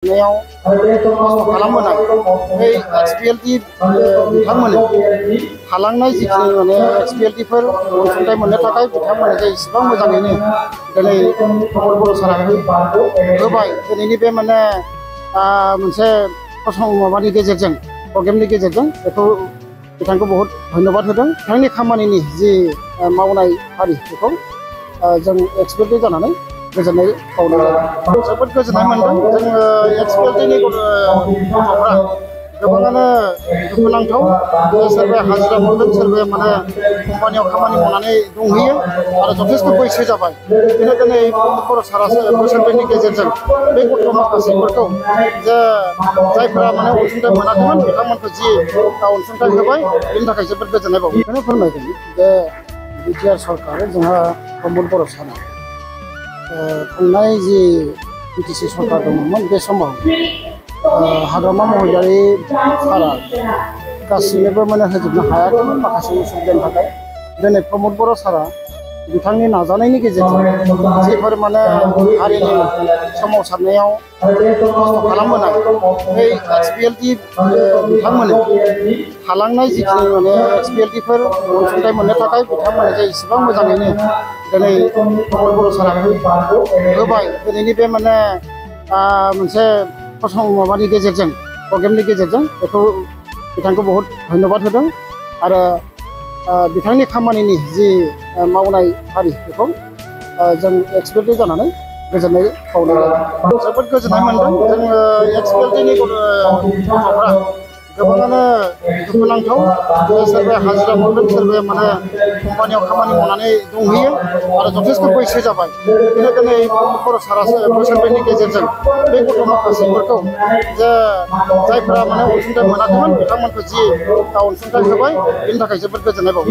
खस्थ' खालामबोनाय बै एक्सपिएलटि बिथांमोननो थालांनाय जिखिनि माने एक्सपिएलटिफोर अनसुंथाइ मोननो थाखाय बिथांमोननो जे इसेबां मोजाङैनो दिनै प्रमद बर' सारा होबाय दिनैनि बे माने मोनसे माबानि गेजेरजों प्रग्रामनि गेजेरजों बेखौ बिथांखौ बहुत धन्यबाद होदों। बिथांनि खामानिनि जि मावनाय हारि बेखौ जों एक्सपिएलटि जानानै गोजोननाय खावनाय जादों। जोबोद गोजोननाय मोनदों। जोङो एक्सपिएलटिनि गथ'फ्रा गोबाङानो दुखुनांथाव सोरबाया हाजिरा मावदों सोरबाया माने कम्पानियाव खामानि मावनानै दंहैयो आरो जथेस्थ' बैसो जाबाय। बेनिखायनो दिनै बर' सारा बोसोरब्रैनि गेजेरजों बे गथ' माखासेफोरखौ जे जायफोरा माने अनसुंथाइ मोनाखैमोन बिथांमोनखौ जि अनसुंथाइ होबाय बेनि थाखाय जोबोद गोजोननाय बावो। बेखौनो फोरमायगोन जे बिटिआर सरकार जोंहा प्रमद बर' सारा थांनाय जि बिटिसि सरकार दङमोन बे समाव हाग्रामा महिलारि सारा गासिनोबो माने होजोबनो हायाखैमोन माखासे उसुबिदानि थाखाय। दिनै प्रमद बर' सारा बिथांनि नाजानायनि गेजेरजों जिफोर माने हारिनि सोमावसारनायाव खस्थ' खालामबोनाय बै एक्सपिएलटि बिथांमोननो थालांनाय जिखिनि माने एक्सपिएलटिफोर अनसुंथाइ मोननो थाखाय बिथांमोननो जे इसेबां मोजाङैनो दिनै प्रमद बर' सारा होबाय दिनैनि बे माने मोनसे माबानि गेजेरजों प्रग्रामनि गेजेरजों बेखौ बिथांखौ बहुत धन्यबाद होदों आरो बिथांनि खामानिनि जि मावनाय हारि बेखौ जों एक्सपिएलटि जानानै गोजोननाय खावनाय जादों। जोबोद गोजोननाय मोनदों। जोङो एक्सपिएलटिनि गथ'फ्रा गोबाङानो दुखुनांथाव सोरबाया हाजिरा मावदों सोरबाया माने कम्पानियाव खामानि मावनानै दंहैयो आरो जथेस्थ' बैसो जाबाय। बेनिखायनो दिनै बर' सारा बोसोरब्रैनि गेजेरजों बे गथ' माखासेफोरखौ जे जायफोरा माने अनसुंथाइ मोनाखैमोन बिथांमोनखौ जि अनसुंथाइ होबाय बेनि थाखाय जोबोद गोजोननाय बावो।